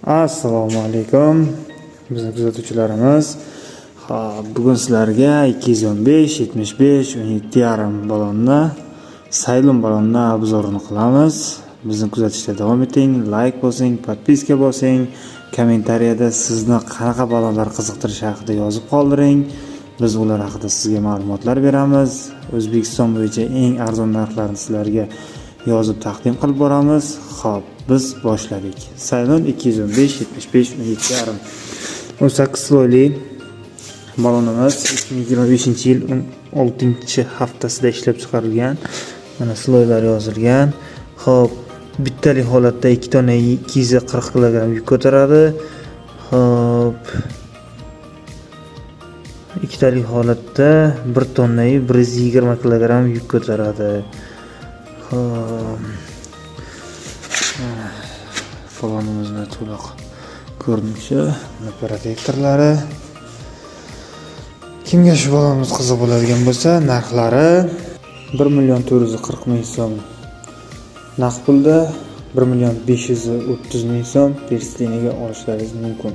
Assalomu alaykum, bizni kuzatuvchilarimiz. Xo'p, bugun sizlarga 215 75 17,5 balonni, Sailun balonni обзор ini qilamiz. Bizni kuzatishda davom eting, layk bosing, подписка bosing, kommentariyada sizni qanaqa balonlar qiziqtirishi haqida yozib qoldiring. Biz ular haqida sizga ma'lumotlar beramiz. O'zbekiston bo'yicha eng arzon narxlarni sizlarga yozib taqdim qilib boramiz. Xo'p, biz boshladik. Sailun 215 75 17,5 18 слой li balonimiz 2025-yil 16 haftasida ishlab chiqarilgan. Mana, слой lar yozilgan. Xo'p, bittalik holatda 2 tonna 240 kg yuk ko'taradi. Xo'p, ikkitalik holatda 1 tonna 120 kg yuk ko'taradi. Xo'p. Mana balonimizni to'liq ko'rinishi, mana protektorlari. Kimga shu balonimiz qiziq bo'ladigan bo'lsa, narxlari 1 440 ming so'm naqd pulda, 1 530 ming so'm персидка ga olishlaringiz mumkin.